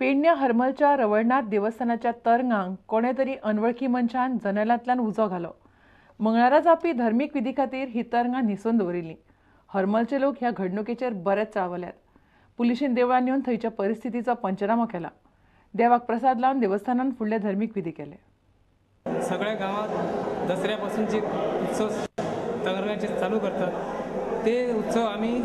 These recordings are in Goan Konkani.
पेडण्या हरमलच्या रवळनाथ देवस्थानाच्या तरंगांक कोणे तरी अनवळखी मनशान जनेलांतल्यान उजो घालो. मंगळारा जावपी धर्मीक विधी खातीर ही तरंगां न्हिसोवन दवरिल्लीं. हरमलचे लोक ह्या घडणुकेचेर बरेच चाळवल्यात. पुलिशेन देवळान येवन थंयच्या परिस्थितीचो पंचनामो केला. देवाक प्रसाद लावन देवस्थानान फुडले धर्मीक विधी केले. सगळ्या गांवात दसऱ्यापासून जे उत्सव तरंगाचे चालू करतात ते उत्सव आमी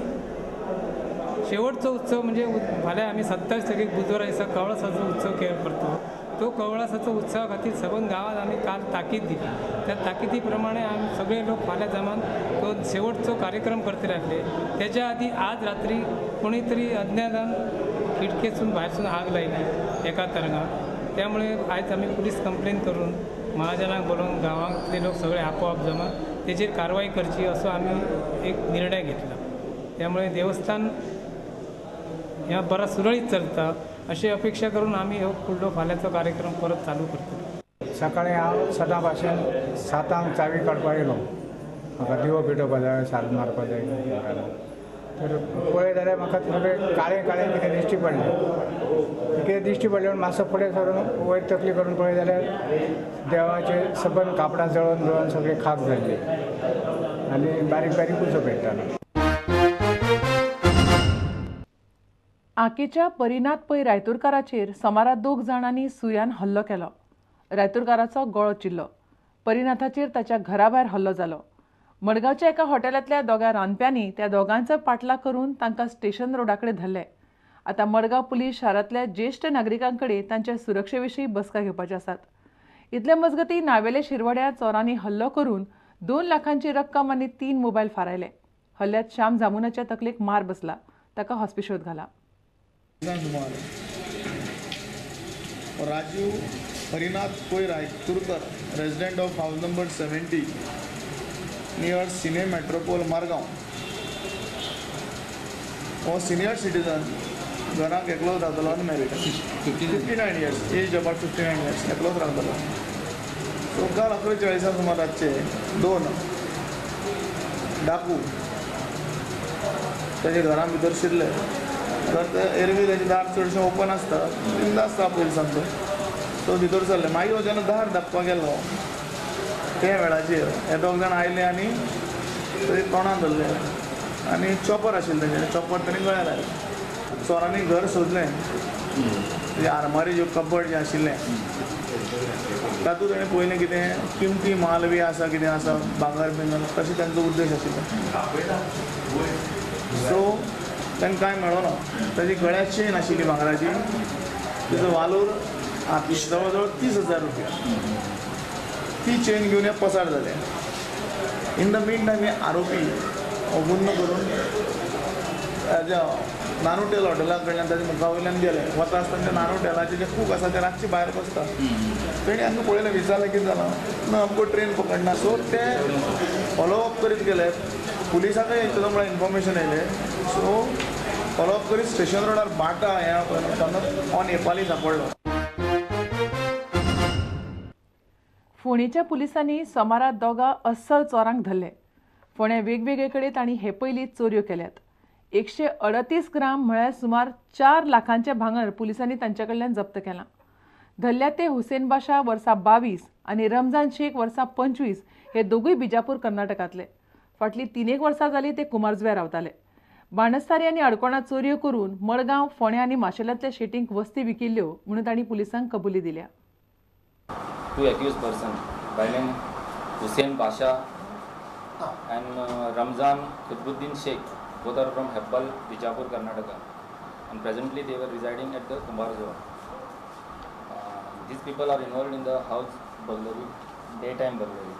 शेवटचो उत्सव म्हणजे फाल्यां आमी 27 तारीख बुधवारा दिसा कवळासाचो उत्सव करतो. तो कवळासाचो उत्सवा खातीर सबंद गांवांत आमी काल ताकीद दिली. त्या ताकिदी प्रमाणे आमी सगळे लोक फाल्यां जमान तो शेवटचो कार्यक्रम करतले आसले. त्याच्या आदी आज रात्री कोणी तरी अज्ञातान खिडकेसून भायरसून आग लायली एका तरंगाक. त्यामुळे आयज आमी पुलीस कंप्लेन करून महाजनाक बोलोवन गांवांतले लोक सगळे आपोआप जमा तेचेर कारवाय करची असो आमी एक निर्णय घेतला. त्यामुळे देवस्थान ह्या बरा सुरळीत चलता अशी अपेक्षा करून आमी हो फुडलो फाल्यांचो कार्यक्रम परत चालू करतले. सकाळी हांव सदां भाशेन 7 चावी काडपाक येयलो. म्हाका दिवो पेटोवपा जाय, साल मारपा जाय. तर पळय जाल्यार म्हाका सगळें काळें काळें कितें दिश्टी पडलें. कितें दिश्टी पडलें म्हूण मातसो फुडें सरून वयर तकली करून पळय जाल्यार देवाचे सबंद कापडां जळोवन जळोवन सगळी खाक जाल्ली आनी बारीक बारीक उजो पेट्टालो. आकेच्या परिनाथ पै रायतुरकाराचेर सोमारा 2 जाणांनी सुऱ्यान हल्लो केलो. रायतुरकाराचो गळो चिरलो. परिनाथाचेर ताच्या घरा भायर हल्लो जालो. मडगांवच्या एका हॉटेलांतल्या 2 रांदप्यांनी त्या दोगांचो पाटलाव करून तांकां स्टेशन रोडाकडे धरले. आतां मडगांव पुलीस शारांतल्या ज्येश्ठ नागरिकांकडे तांच्या सुरक्षे विशीं बसका घेवपाचे आसात. इतले मजगतीं नावेले शिरवड्या चोरांनी हल्लो करून 2 लाखांची रक्कम आनी 3 मोबायल फारायले. हल्ल्यात श्याम जामुनाच्या तकलेक मार बसला. ताका हॉस्पिशोत घाला. Rajiv Harinath Pai Raiturkar, resident of house number 70 near Cine Metropole Margao. हो सिनियर सिटीजन, घराक एकलोच रावतालो आनी married. 59 years, age about 59 years, एकलोच रावतालो. सो काल 11:40 सुमार रातचे 2 डाकू ताच्या घरां भितर शिरले. तर एरवी ताचें दार चडशें ओपन आसता, बिंदास आसता पोलिसांचो. सो भितर सरले. मागीर हो जेन्ना दार धांपपाक गेलो त्या वेळाचेर हे 2 जाण आयले आनी थंय तोंडान धरले आनी चॉपर आशिल्लें तेंचे, चॉपर तांणी गळ्यार लायलें. चोरांनी घर सोदलें. तेजे आरमारी ज्यो कबड जें आशिल्लें तातूंत ताणें पळयलें कितें किमती माल बी आसा, कितें आसा भांगर बिंगर, तशें तांचो उद्देश आशिल्लो. सो तांकां कांय मेळना. ताजी गळ्यात चेन आशिल्ली भांगराची, तिजो वालोर जवळ जवळ 30,000 रुपया. ती चेन घेवन हे पसार जाले. इन the mean time हे आरोपी हो गुन्नो करून हेज्या नानूटेल हॉटेला कडल्यान ताच्या मुखा वयल्यान गेले. वता आसतना ते नानूटेलाचे जे कूक आसा ते रातचे भायर बसता. तेणी आमकां पळयलें, विचारलें कितें जालां ना, आमकां ट्रेन पकडना. सो ते फॉलोअप करीत गेले. पुलिसांकय ताजो म्हळ्यार इन्फॉर्मेशन येयलें. सो फॉलोअप करीत स्टेशन रोडार बाटा हें ऑन नेपाली सापडलो. फोंडेच्या पुलिसांनी सोमारा 2 अस्सल चोरांक धरले. फोंड्या वेगवेगळे कडेन तांणी हे पयलीं चोरयो केल्यात. 138 ग्राम म्हळ्यार सुमार 4 लाखांचें भांगर पुलिसांनी तांचे कडल्यान जप्त केलां. धरल्या ते हुसेन बाशा वर्सा 22 आनी रमजान शेख वर्सा 25 हे दोगूय बिजापूर कर्नाटकांतले. फाटलीं 3 वर्सां जालीं ते कुमारजुव्यां रावताले. बाणस्तारी आनी अडकोणा चोरयो करून मडगांव, फोंड्या आनी माशेलांतल्या शेटींक वस्ती विकिल्ल्यो म्हणून तांणी पुलिसांक कबुली दिल्या. 2 accused person by name Hussain Basha and Ramzan Qutbuddin Sheikh, both are from Hebbal, Bijapur, Karnataka, and presently they were residing at the Kumbharjua. These people are involved in the house burglary, daytime burglary.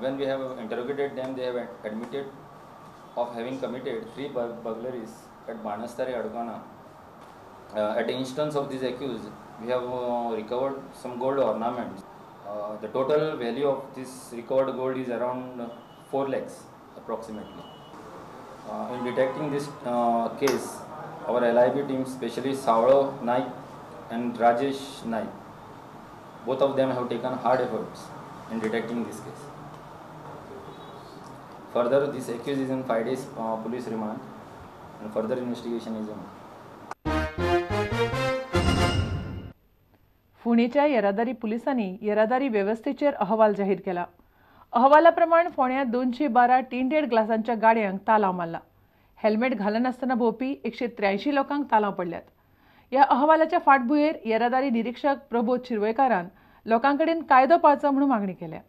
When we have interrogated them, they have admitted of having committed 3 burglaries at Banastari, Adkana. At the instance of these accused, we have recovered some gold ornaments. The total value of this recovered gold is around 4 lakhs approximately. In detecting this case, our LIB team, especially Savlo Naik and Rajesh Naik, both of them have taken hard efforts in detecting this case. Further, this accused is in 5 days police remand and further investigation is on. फोंडेच्या येरादारी पुलिसांनी येरादारी वेवस्थेचेर अहवाल जाहीर केला. अहवाला प्रमाण फोंड्यां 212 टिंटेड ग्लासांच्या गाडयांक तालांव मारला. हेल्मेट घालनासतना भोंवपी 183 लोकांक तालांव पडल्यात. ह्या अहवालाच्या फाटभुंयेर येरादारी निरीक्षक प्रबोध शिरवयकारान लोकां कडेन कायदो पाळचो म्हणून मागणी केल्या.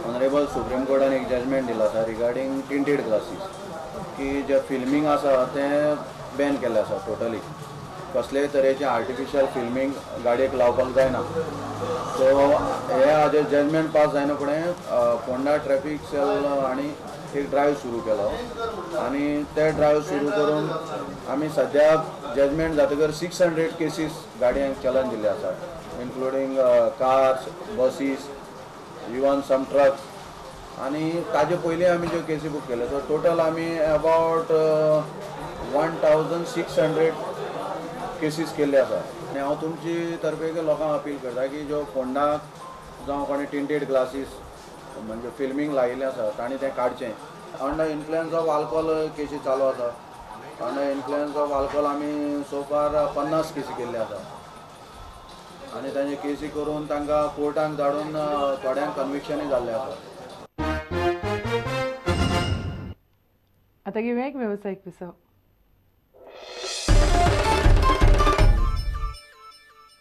ऑनरेबल सुप्रीम कोर्टान एक जजमेंट दिला आसा रिगार्डींग टिंटेड ग्लासीस की जे फिल्मींग आसा तें बॅन केल्लें आसा टोटली. कसलेय तरेचें आर्टिफिशियल फिल्मींग गाडयेक लावपाक जायना. सो हे हाजेर जजमेंट पास जायना फुडें फोंडा ट्रॅफीक सेल आनी एक ड्रायव्ह सुरू केलो आनी ते ड्रायव्ह सुरू करून आमी सद्या जजमेंट जातकर 600 केसीस गाडयांक चलन दिल्ले आसा, including cars, buses, even some trucks. आनी ताजे पयलीं आमी ज्यो केसी बूक केल्यो, सो टोटल आमी अबावट 1600 केसीस केल्ले आसा. आनी हांव तुमची तर्फे लोकांक अपील करता की ज्यो फोंडाक जावं कोणी टिंटेड ग्लासीस म्हणजे फिल्मींग लायिल्लें आसा तांणी तें काडचें. अंडर इन्फ्लुयन्स ऑफ आल्कोहोल केसी चालू आसा. अंडर इन्फ्लुयन्स ऑफ आल्कोहोल आमी सो फार 50 केसी केल्ले आसा आनी तांचे केसी करून तांकां कोर्टाक धाडून थोड्यांक कन्विक्शनूय जाल्लें आसा. आतां घेवया एक वेवसायीक विसव.